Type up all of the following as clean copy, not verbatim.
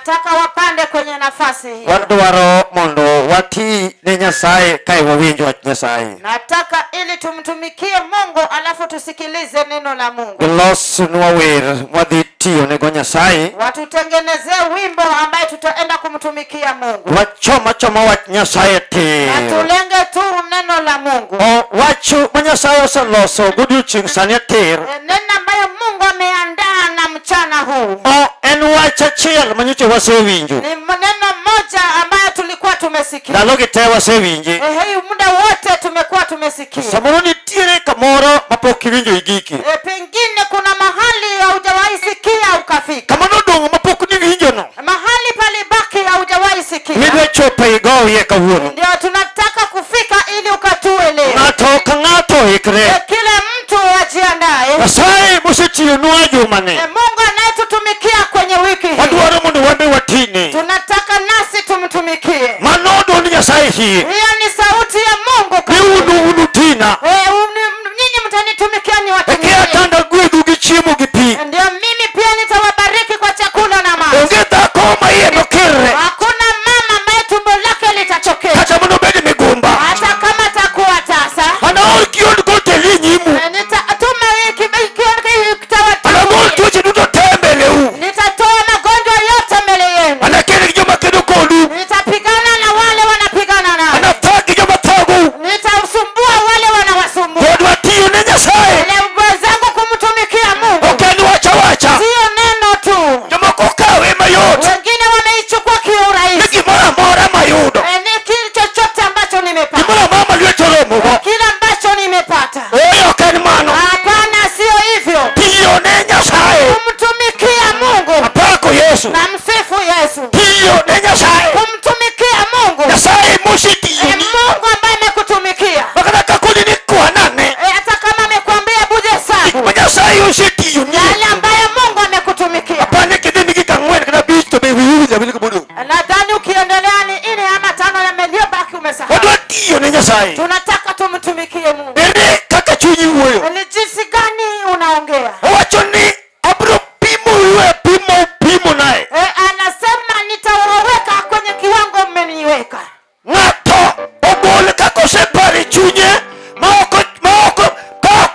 Nataka wapande kwenye nafasi hiyo. Wadwaro mondo wati ne Nyasaye kae wawinj wach Nyasaye. Nataka ili tumtumikie Mungu alafu tusikilize neno la Mungu. Gilosnwa wer mwadhi tiyo nego Nyasaye. Watutengenezee wimbo ambaye tutaenda kumtumikia Mungu. Wachom achoma wach Nyasaye Na tir. tulenge tu neno la Mungu. O wach ma Nyasaye oseloso godiochieng' sani tir. Neno ambayo Mungu ameandaa na mchana huu. O en wach achiel manyocha wasewinjo. Ni neno moja ambayo tulikuwa tumesikia. Ndalogi te wasewinje. Hii muda wote tumekuwa tumesikia. Samoro nitiere kamoro mapok iwinjo igiki. Pengine kuna mahali haujawahi sikia ukafika. Kama nodong' mapok niwinjo no. Mahali palibaki haujawahi sikia. Midwa chopo igowie kawuono. Ndio tunataka kufika ili ukatue leo. Ng'ato ka ng'ato ikre. Kila mtu ajiandae. Nyasaye mosetiyonwa jumani. Mungu anayetutumikia kwenye wiki hii. Wadwaro mondo wan be watine. Tunataka nasi tumtumikie. Mano duond Nyasaye hie. Hiyo ni sauti ya Mungu. Ni unu unutina. Nyinyi mtanitumikia ni E watumikie. atanda gwedhu gi chiemo gi pi. Ndio mimi pia nitawabariki kwa chakula na maji. Onge dhako ma iye nokirre. Hakuna mama ambaye tumbo lake litachokea. Kata mondo obed migumba. Hata kama atakuwa tasa. Anaor kiondko teli e nyimu. Nitatuma hiki Anagol tuoche duto te mbeleu. Nitatoa magonjwa yote mbele yenu. Anaked gi joma kedo kodu. Nitapigana na wale wanapigana nao. Anathag gi joma thagou. Nitausumbua wale wanawasumbua. Wadwa tiyo ne Nyasaye. Ile wenzangu kumtumikia Mungu Ok en wach awacha. sio neno tu. Jomoko kawe mayot. Wengine wameichukua Ni kiurahisi. gimoro amora mayudo. Ni kile chochote ambacho nimepata, Gimoro amora ma lweta oromogo. kile ambacho nimepata. Ooyo ok en mano. Hapana, sio hivyo. Tiyo ne Nyasaye. Kumtumikia Mungu Apako Yesu. na msifu Yesu. Tiyo ne Nyasaye. Kumtumikia Mungu Nyasaye ni mosetiyoni. Mungu ambaye amekutumikia. Makata kakoni ni kwanane. Hata kama amekwambia buje Gik hesabu ma Nyasaye osetiyoni. yale ambayo Mungu amekutumikia. Apani kidhi ni gik ang'wen kata abich to be wiyi owinjo awinja kamodong'. Nadhani ukiendelea ni nne ama tano yaliyobaki umesahau. Wadwa tiyo ne Nyasaye. Tunataka tumtumikie Mungu. Ere kaka chunyi wuoyo. Ni jinsi gani unaongea? Owacho ni abiro pimo iwe pimo pimo naye. Anasema nitawaweka kwenye kiwango mmeniweka. Ng'ato ogol kaka oseparo e chunye ma ok ma ok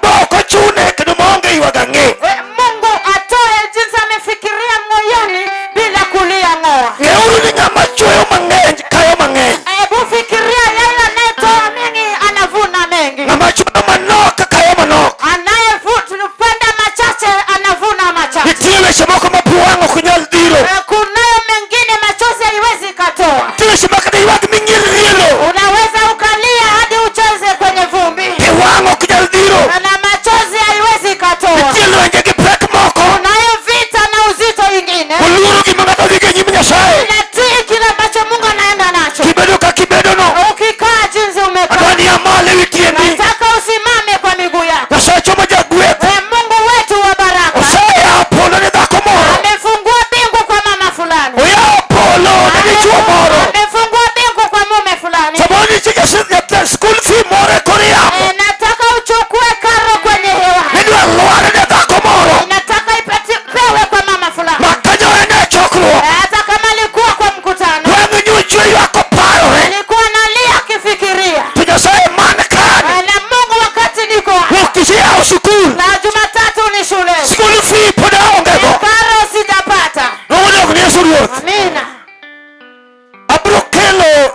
ma ok ochune kendo maonge ywago ang'e. Mungu atoe jinsi amefikiria moyoni bila kulia ng'oa. Ng'euru ni ng'ama chwoyo mang'eny kayo mang'eny. Hebu fikiria yeye anayetoa mengi anavuna mengi. Ng'ama chwoyo manok kayo manok. Anayepanda machache anavuna machache. Nitie weche moko ma pi wang' ok nyal dhiro. Kunayo mengine machozi haiwezi katoa. Nitie weche ma kata ywak ming'irri e lowo. Unaweza ukalia hadi ucheze kwenye vumbi Pi wang' ok nyal dhiro. na machozi haiwezi katoa. Nitie lwenje gi pek moko. Kunayo vita na uzito ingine. Oluoro gima ng'ato dhigo e nyim Nyasaye. Unatii kile ambacho Mungu anaenda nacho. Kibedo kaka ibedono. Ukikaa jinsi umekaa, Adwa ni a malo ewi tiendi. nataka usimame kwa miguu yako. Nyasaye ma jagweth. Mungu wetu wa baraka Oseyawo polo ne dhako moro. amefungua mbingu kwa mama fulani, Oyawo polo ne dichuo moro. amefungua mbingu kwa mume fulani. Samoro nitie school fee moro e kor yamo. Nataka uchukue karo kwenye hewa, Nidwa lwar ne dhako moro. nataka ipewe kwa mama fulani, Ma kanyo en e chokruok. Hata kama alikuwa kwa mkutano, Wang' nyocha ywak oparore. alikuwa analia akifikiria. To Nyasaye man kani. Na Mungu wakati niko hapa Wuok tich iyawo sikul. na Jumatatu ni shule, School fee pod aonge go. karo sijapata. Nowodok ni Yesu Ruoth. Amina. Abiro kelo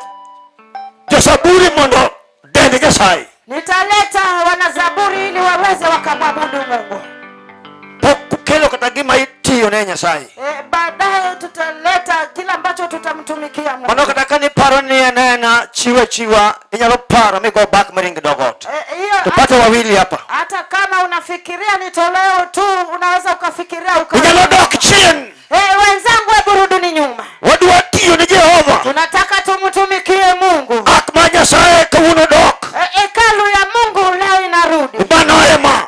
josaburi mondo dend Nyasaye. Nitaleta wanazaburi ili waweze wakamwabudu Mungu. Pok kelo kata gima itiyo ne Nyasaye. Baadaye tutaleta kila ambacho tutamtumikia Mungu. Mano kata ka niparo ni en aena chiwa chiwa inyalo paro migo back miring dog ot. Hiyo Tupate wawili hapa. hata kama unafikiria ni toleo tu, unaweza ukafikiria uka Inyalo dok chien. Wenzangu, hebu rudini nyuma. Wadwa tiyo ne Jehova. Tunataka tumtumikie Mungu. Ak ma Nyasaye kawuono dok. Hekalu ya Mungu leo inarudi. Mano hema.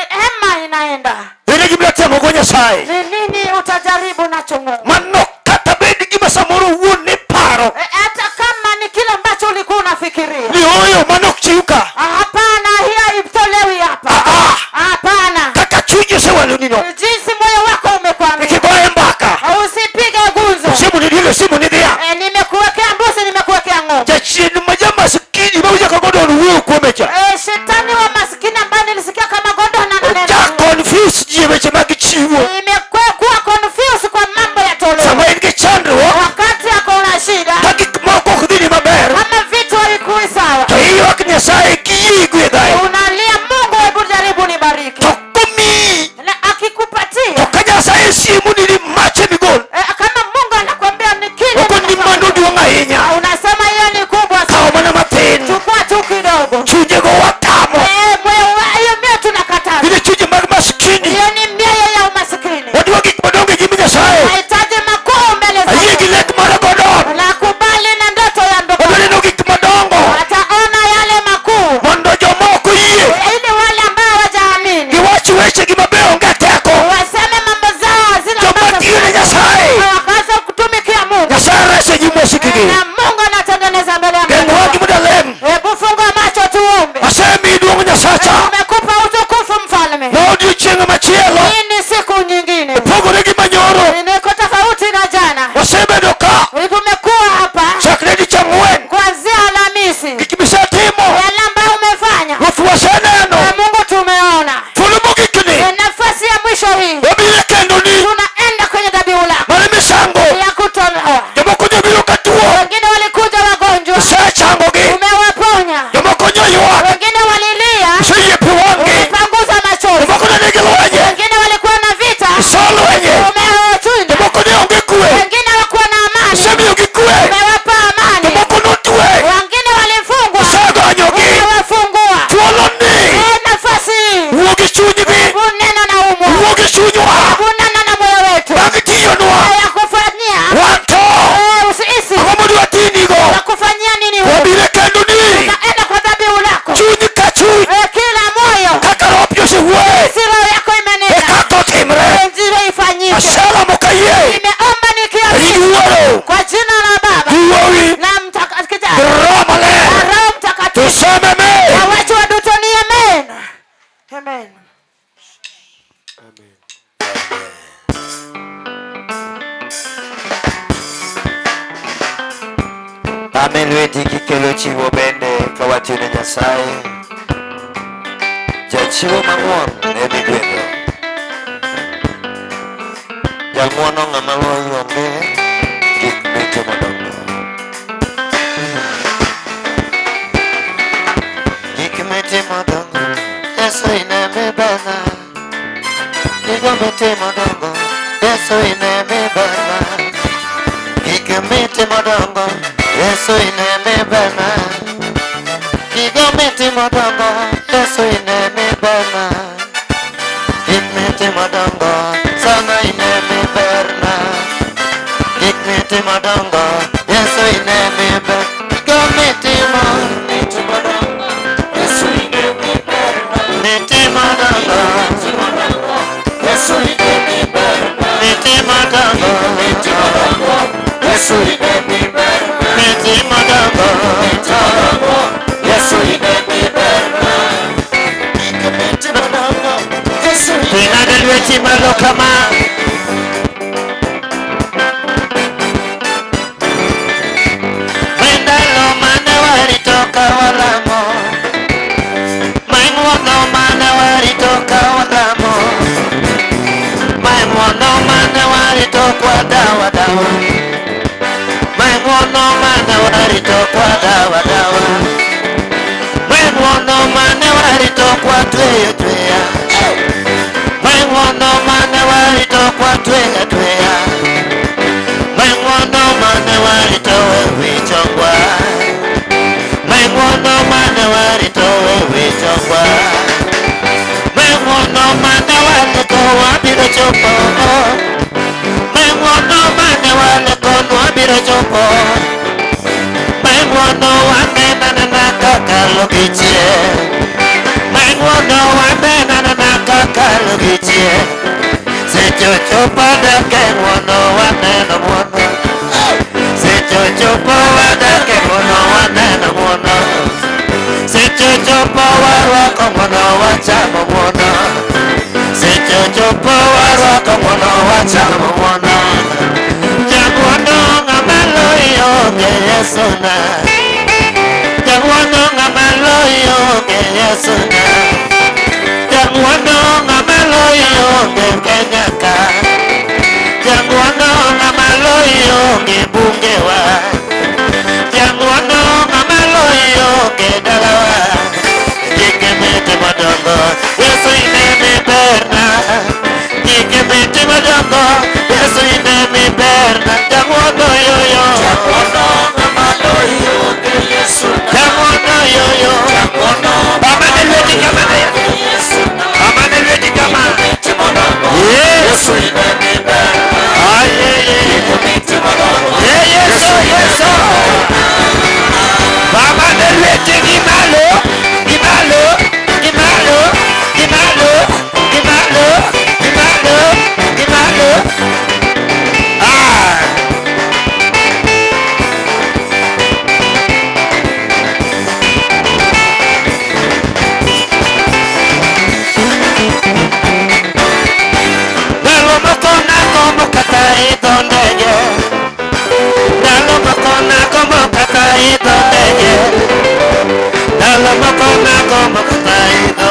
Hema inaenda. Ere gima temo go Nyasaye. Ni nini utajaribu nacho Mungu? Mano kata bed gima samoro wuon ne paro. Hata kama ni kile ambacho ulikuwa unafikiria. Ni ooyo mano ok chiw ka. Hapana, hiyo haitolewi hapa. Ah, ah. Hapana. Kaka chunyi osewaloni no. Jinsi moyo wako umekwambia. Kik igoye mbaka. Pame lweti kikelo chiwo bende ka watiyo ne Nyasaye. Jachiwo mang'won ne migwedho. Jang'wono ng'ama loyo onge gik mitimo dongo. Gik mitimo dongo, Yesu ineme berna. Gigo mitimo dongo, Yesu ineme berna. Gik mitimo dongo, Yesu ineme berna. Gigo mitimo dongo, Yesu ineme berna. Gik mitimo dongo, sana ineme berna. Gik mitimo dongo, Yesu ineme berna. Gigo mitimo, mitimo dongo, Yesu ineme berna. Mitimo dongo, Yesu ineme berna. Mitimo dongo, mitimo dongo, Yesu ineme berna. Mitimo dongo, mitimo dongo, Yesu ineme berna. Gik mitimo dongo, Yesu Ting'ane lweti malo kama. Ndalo mane warito ka walamo, Maing'wono mane warito ka walamo, Maing'wono mane warito kwa dawa dawa, Maing'wono mane warito kwa dawa dawa, Maing'wono mane warito kwa tweya tweya, Maing'wono mane warito kwa tweya tweya, Maing'wono mane warito wewe chongwa, Maing'wono mane warito wewe chongwa, Maing'wono mane waleko wabiro chopo, Maing'wono mane waleko wabiro chopo, Maing'wono wanenanena kakalo gi chieng', Maing'wono wanenanena kakalo gi chieng', Seche ochopo dak e ng'wono waneno ng'wono, Seche ochopo wadak e ng'wono waneno ng'wono, Seche ochopo warwako ng'wono wachamo ng'wono, Seche ochopo warwako ng'wono wachamo ng'wono. Jang'wono ng'ama loyo onge Yesu na, Jang'wono ng'ama loyo onge Yesu na, Jang'wono ng'ama loyo onge Kenya ka, Jang'wono ng'ama loyo onge bunge wa, Jang'wono ng'ama loyo onge dalawa. Gik mitimo dongo, Yesu ineme berna. Gik mitimo dongo, Yesu ineme berna. Jang'wono yoyo, Jang'wono ng'ama loyo onge Yesu na. Jang'wono yoyo. Jang'wono Pamane lweti kama, Yesu na. pamane lweti kama. Mitimo dongo, Yesu. Yesu ineme berna. Ayeye. Mitimo dongo, Ye Yesu, Yesu. Pamane lweti gi malo, gi malo, gi malo, gi malo, gi malo, gi malo, gi malo. Ah. Ndalo moko nagombo kata idho ndege, Ndalo moko nagombo kata idho ndege, Ndalo moko nagombo kata idho